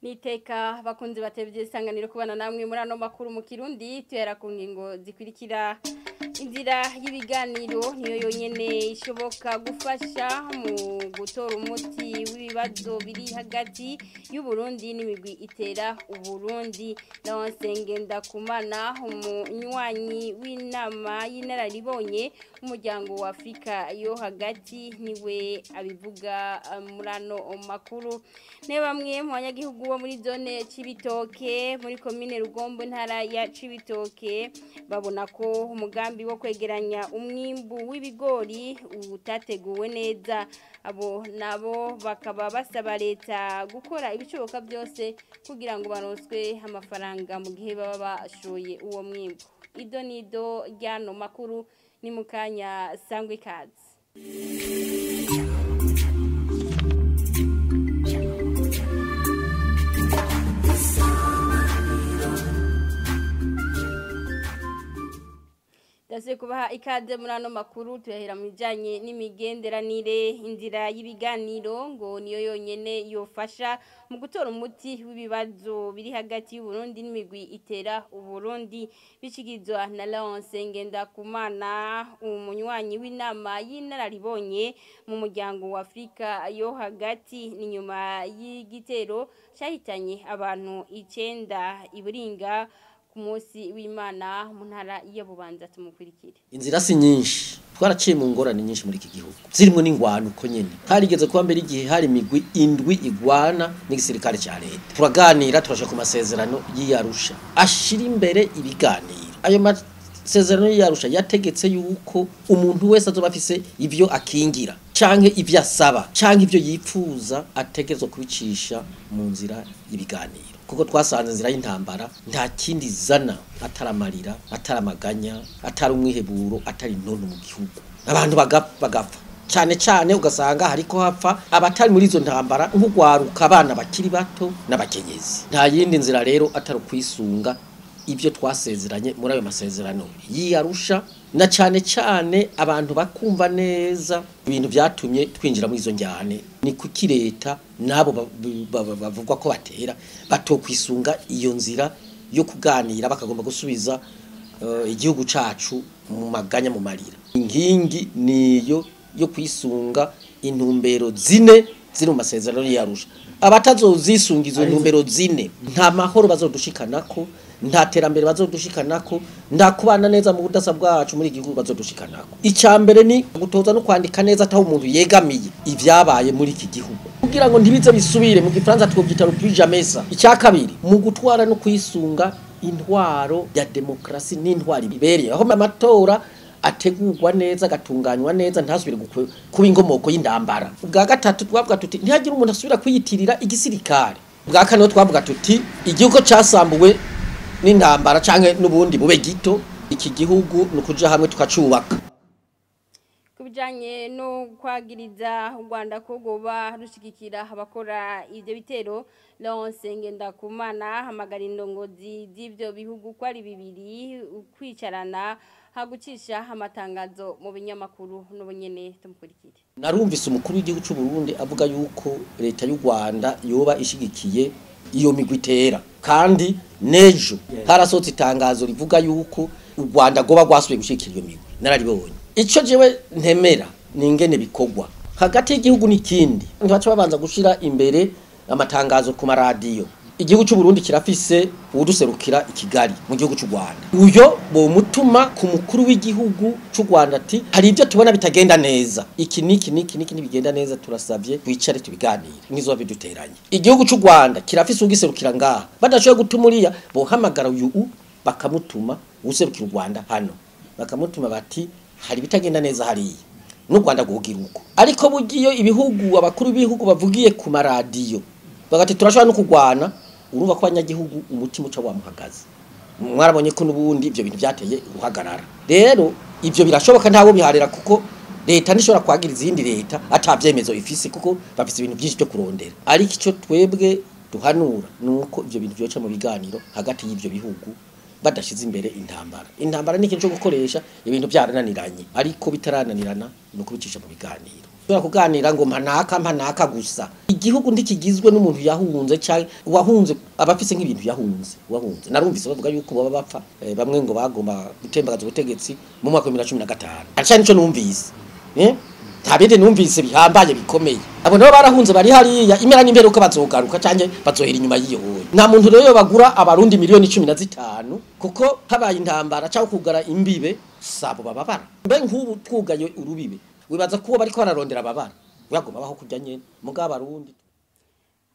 Niteka bakunzi batevye isanganiro kubana namwe muri ano makuru mu Kirundi tuhera ku ngingo zikurikira. Inzira y'ibiganiro niyo yonyene ishoboka gufasha mu gutora umuti w'ibibazo biri hagati y'u Burundi n'imigwi itera Uburundi. Laurence Ngendakumana, umunywanyi w'inama y'inararibonye umuryango wa Afrika yo hagati, niwe abivuga muri ano makuru. Ne bamwe mu banyagihugu bo muri zone Cibitoke muri komine Rugombo intara ya Cibitoke babona ko umugambi wo kwegeranya umwimbu w'ibigori utateguwe neza. Abo nabo bakaba basaba leta gukora ibishoboka byose kugira ngo baronswe amafaranga mu gihe baba bashoye uwo mwimbu. Ido nido ryano makuru ni mukanya sangwe ikaze. Dase kubaha ikaze muri ano makuru tuyahera mu bijanye n'imigenderanire. Inzira y'ibiganiro ngo niyo yonyene yofasha mu gutora umuti w'ibibazo biri hagati y'u Burundi n'imigwi itera Uburundi, bishikizwa na Laurence Ngendakumana, umunywanyi w'inama y'inararibonye mu muryango wa Afrika yo hagati. Ni nyuma y'igitero cyahitanye abantu 9 iburinga ku munsi w'Imana mu ntara ya Bubanza. Tumukurikire. Inzira si nyinshi, twaraciye mu ngorane nyinshi muri iki gihugu zirimo n'ingwano uko nyene. Harigeze kuba mbere igihe hari imigwi 7 igwana n'igisirikare ca leta, turaganira turashaka ku masezerano y'Arusha ashira imbere ibiganiro. Ayo masezerano y'Arusha yategetse yuko umuntu wese azoba afise ivyo akingira canke ivyo asaba canke ivyo yipfuza ategerezwa kubicisha mu nzira y'ibiganiro, kuko twasanze inzira y'intambara nta kindi zana ataramarira, ataramaganya, atari umwiheburo, atari intono mu gihugu. Abantu bagapfa cyane cyane, ugasanga hariko hapfa abatari muri izo ntambara nk'ugwaruka, abana bakiri bato n'abakenyezi. Nta yindi nzira rero atari ukwisunga ibyo twasezeranye muri ayo masezerano y'Arusha, na cyane cyane abantu bakumva neza ibintu byatumye twinjira muri izo njyane. Ni kuki leta nabo bavugwa ko batera batokwisunga iyo nzira yo kuganira, bakagomba gusubiza igihugu cacu mu maganya, mu marira? Inkingi niyo yo kwisunga intumbero zine ziri mu masezerano y'Arusha. Abatazozisunga izo ntumbero zine nta mahoro bazodushikanako, nta terambere bazodushikanako, nta kubana neza mu budasa bwacu muri igihugu bazodushikanako. Icya mbere ni gutoza no kwandika neza ataho umuntu yegamiye ivyabaye muri iki gihugu, kugira ngo ntibize bisubire. Mu gifaransa twobyita le plus jamais ça. Icya kabiri, mu gutwara no kwisunga intwaro ya demokrasi n'intwaro ibereye, aho amatora ategurwa neza agatunganywa neza, ntasubire kuba inkomoko y'indambara. Ubwa gatatu twavuga tuti ntihagire umuntu asubira kwiyitirira igisirikare. Ubwa kane twavuga tuti igihugu casambuwe n'intambara canke n'ubundi bube gito, iki gihugu nukuja hamwe tukacubaka. Kubijanye no kwagiriza u Rwanda ko goba rushigikira abakora ivyo bitero, Laurence Ngendakumana hamagara indongozi z'ivyo bihugu ko ari bibiri kwicarana hagucisha amatangazo mu binyamakuru. N'ubunyene tumukurikire. Narumvise umukuru w'igihugu c'u Burundi avuga yuko leta y'u Rwanda yoba ishigikiye iyo migwi itera, kandi nejo harasohotse itangazo rivuga yuko u Rwanda goba rwasubiye gushigikira iyo migwi. Nararibonye. Ico jewe ntemera ni ingene bikorwa hagati y'igihugu n'ikindi. Ntibaca babanza gushira imbere amatangazo ku maradiyo. Igihugu c'u Burundi kirafise uwuduserukira i Kigali mu gihugu c'u Rwanda. Uyo bomutuma ku mukuru w'igihugu c'u Rwanda ati hari ibyo tubona bitagenda neza, iki niki niki niki ntibigenda neza, turasavye twicare tubiganire n'izo biduteranye. Igihugu c'u Rwanda kirafise ugiserukira ngaha, badashoboye gutuma uriya bohamagara uyu bakamutuma userukira u Rwanda hano, bakamutuma bati hari bitagenda neza hariya, n'u Rwanda guhugira uko. Ariko bugiyo ibihugu, abakuru b'ibihugu bavugiye ku maradiyo bagati turashobora no kugwana, urumva ko abanyagihugu umutima uca wamuhagaze. Mwarabonye ko n'ubundi ibyo bintu byateye uruhagarara. Rero ibyo birashoboka, ntawo biharira, kuko leta ntishobora kwagira izindi leta atavyemezo ifise, kuko bafise ibintu byinshi byo kurondera. Ariko ico twebwe duhanura nuko ibyo bintu byoca mu biganiro hagati y'ibyo bihugu badashize imbere intambara. Intambara ni ikintu cyo gukoresha ibintu byarananiranye, ariko bitarananirana ni ukubicisha mu biganiro. Tura kuganira ngo mpanaka mpanaka gusa. Igihugu ndikigizwe n'umuntu yahunze cyangwa wahunze abafise nk'ibintu yahunze wahunze. Narumvise bavuga yuko baba bapfa bamwe ngo bagomba gutembagaza ubutegetsi mu mwaka wa 2015. Acha nico numvise. Nta bindi numvise bihambaye bikomeye. Abo nabo barahunze bari hariya imera n'imbere uko bazogaruka canke bazohera inyuma y'iyo hoye. Nta muntu rero bagura abarundi miliyoni 15 kuko habaye intambara cyangwa kugara imbibe sabo bababara. Mbe nk'ubu twugaye urubibe wibaza ko bariko bararondera babara bagomba baho kujya nyene mugabo abarundi.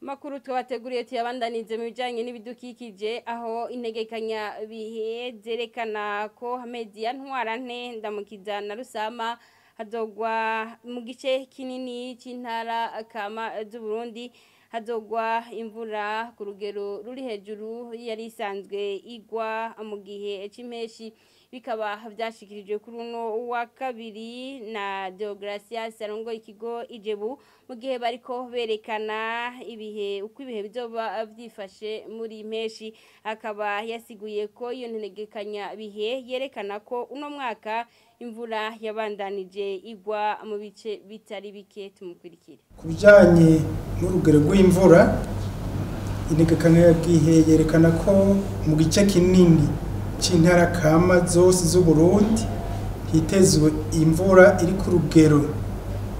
Makuru twabateguriye tuyabandanize mu bijanye n'ibidukikije aho integekanya bihe zerekana ko amezi ya Ntwarante, Ndamukiza na Rusama hazogwa mu gice kinini c'intara kama z'Uburundi hazogwa imvura ku rugero ruri hejuru yari isanzwe igwa mu gihe c'impeshi. Bikaba vyashikirijwe kuri uno wa kabiri na Deogracias arongo ikigo Ijebu mu gihe bariko berekana ibihe uko ibihe bizoba vyifashe muri impeshi. Akaba yasiguye ko iyo ntegekanya bihe yerekana ko uno mwaka imvura yabandanije igwa mu bice bitari bike. Tumukurikire. Ku bijanye n'urugero rw'imvura, integekanya gihe yerekana ko mu gice kinini c'intara kama zose z'Uburundi hitezwe imvura iri ku rugero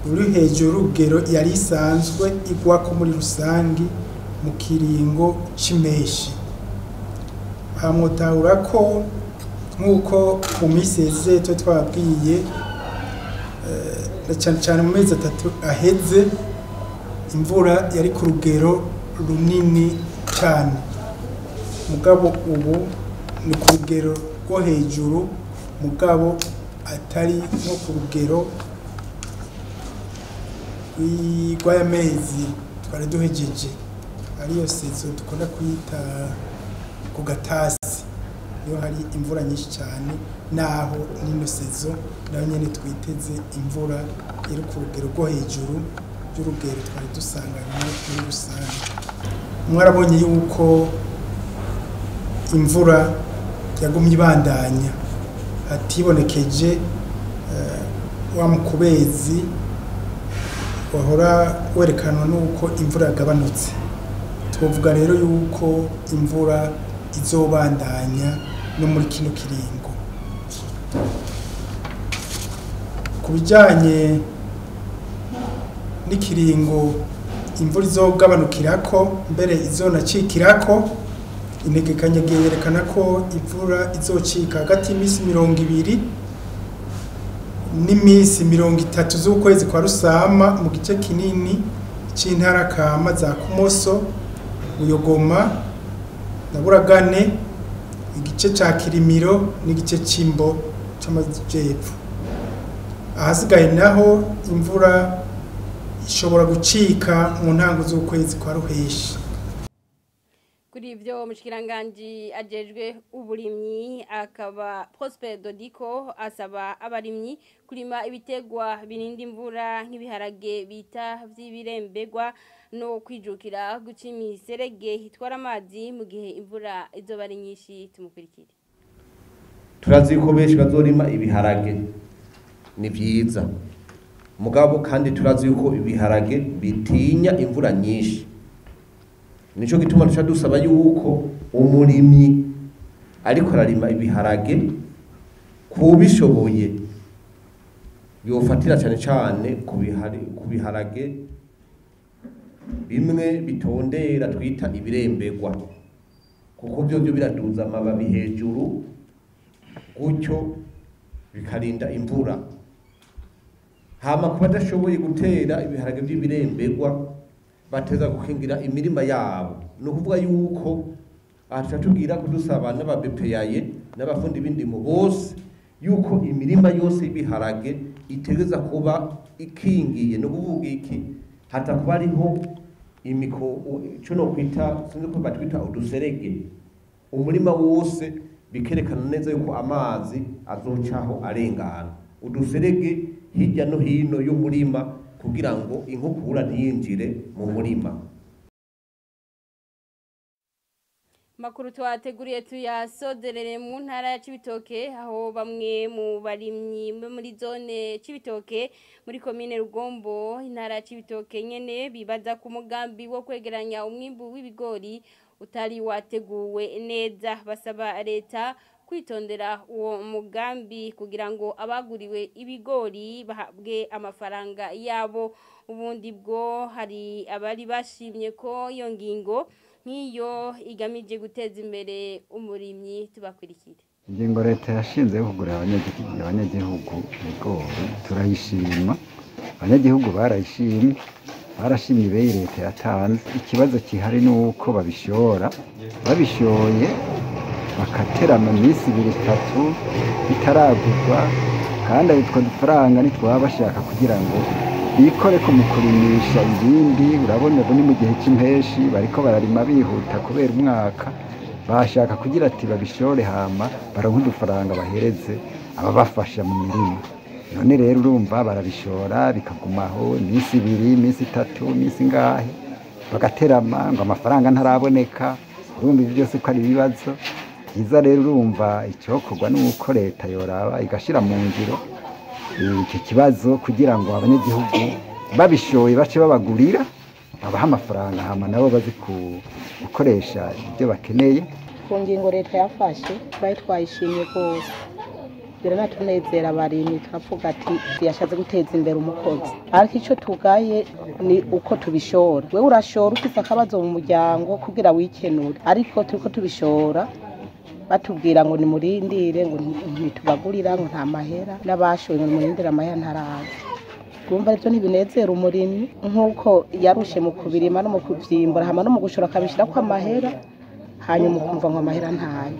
ruri hejuru rugero yari isanzwe igwako muri rusangi mu kiringo c'impeshi. Hamutahura ko nk'uko mu minsi iheze twe twabwiye cyane cyane mu mezi 3 aheze imvura yari ku rugero runini cyane, mugabo ubu ni ku rugero rwo hejuru, mugabo atari nko ku rugero rw'amezi twari duhejeje, ariyo sezo dukunda kwita ku gatasi. Iyo hari imvura nyinshi cyane, naho n'ino sezo nayo nyene twiteze imvura iri ku rugero rwo hejuru y'urugero twari dusanganywe muri rusange. Mwarabonye yuko imvura yagumye ibandanya, hatibonekeje wa mukubezi wahora werekanwa nuko imvura yagabanutse. Twovuga rero yuko imvura izobandanya no muri kino kiringo. Ku bijanye n'ikiringo imvura izogabanukirako mbere izonacikirako, integekanya yerekana ko imvura izocika hagati y'imisi 20 n'imisi 30 z'ukwezi kwa Rusama mu gice kinini c'intara kama za Kumoso, Buyogoma na Buragane, igice ca Kirimiro n'igice c'Imbo c'amajepfo. Ahasigaye naho imvura ishobora gucika mu ntango z'ukwezi kwa Ruheshi. Kuri ivyo umushikiranganji ajejwe uburimyi akaba Prosper Dodiko asaba abarimyi kurima ibitegwa birinda imvura nk'ibiharage bita vy'ibirembegwa no kwijukira guca imiserege itwara amazi mu gihe imvura izoba ari nyinshi. Tumukurikire. Turazi ko benshi bazorima ibiharage, ni vyiza, mugabo kandi turazi yuko ibiharage bitinya imvura nyinshi. Nico gituma duca dusaba yuko umurimyi ariko ararima ibiharage kubishoboye yofatira cyane cyane ku biharage bimwe bitondera twita ibirembegwa, kuko byo byo biraduza amababi hejuru gutyo bikarinda imvura. Hama kuba badashoboye gutera ibiharage by'ibirembegwa bateza gukingira imirima yabo. Ni ukuvuga yuko aha tubwira kudusaba n'ababepeyaye n'abafundi b'indimo bose yuko imirima yose y'ibiharage itegeza kuba ikingiye. No kuvuga iki, hatakuba ariho imiko ico no kwita sinzi ko batwita uduserege, umurima wose bikerekana neza yuko amazi azocaho arengana, uduserege hirya no hino y'umurima kugira ngo inkukura ntiyinjire mu murima. Makuru twateguriye tuyasozerere mu ntara ya Cibitoke, aho bamwe mu barimyi muri zone Cibitoke muri komine Rugombo intara ya Cibitoke nyene bibaza ku mugambi wo kwegeranya umwimbu w'ibigori utari wateguwe neza. Basaba leta kwitondera uwo mugambi kugira ngo abaguriwe ibigori bahabwe amafaranga yabo. Ubundi bwo hari abari bashimye ko iyo ngingo nk'iyo igamije guteza imbere umurimyi. Tubakurikire. Ingingo leta yashinze yo kugurira abanyagihugu ibigori turayishima, abanyagihugu barayishimye, barashimye ibeyi leta yatanze. Ikibazo gihari ni uko babishora, babishoye bakaterama iminsi ibiri itatu bitaragurwa, kandi utwo dufaranga ntitwaba bashaka kugira ngo bikore ko mu kurimisha ibindi. Urabona ubu ni mu gihe cy'impeshi, bariko bararima bihuta kubera umwaka, bashaka kugira ati babishore hama baronke udufaranga bahereze ababafasha mu mirima. None rero urumva barabishora bikagumaho iminsi ibiri, iminsi itatu, iminsi ingahe, bagaterama ngo amafaranga ntaraboneka. Urumva ibyo byose ko ari ibibazo byiza. Rero urumva icyokorwa ni uko leta yoraba igashira mu ngiro iki kibazo kugira ngo abanyagihugu babishoye bace babagurira, babaha amafaranga hama nabo bazi gukoresha ibyo bakeneye. Ku ngingo leta yafashe twari twayishimye rwose, biranatunezera abarimyi, turavuga ati yashatse guteza imbere umukozi. Ariko icyo tugaye ni uko tubishora. Wewe urashora ufise akabazo mu muryango kugira wikenure, ariko turiko tubishora batubwira ngo nimurindire, ngo ntitubagurira, ngo nta mahera, n'abashoye ngo nimurindire amahera ntaraza. Urumva ibyo ntibinezera umurimyi, nk'uko yarushe mu kubirima no mu kuvyimbura hama no mu gushora akabishirako amahera, hanyuma ukumva ngo amahera ntayo.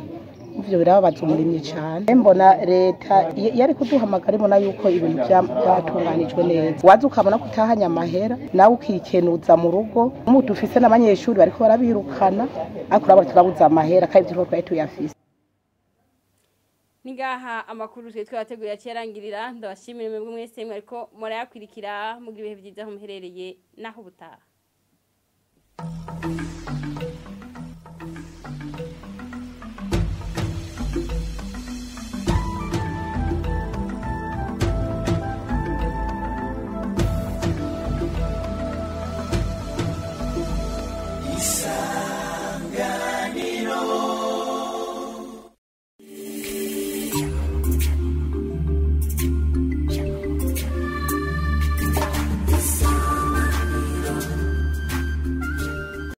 Ivyo birababaza umurimyi cane. Mbona leta yari kuduhamagara ibona yuko ibintu byatunganijwe neza, waza ukabona ko utahanye amahera nawe ukikenuza mu rugo. Ubu dufise n'abanyeshuri bariko barabirukana, ariko urabona turabuze amahera kandi ivyo twari tuyafise. Ningaha amakuru twe twateguye yacerangirira. Ndabashimira mwebwe mwese mwariko murayakwirikira, mugira ibihe byiza aho muherereye naho ubutaha.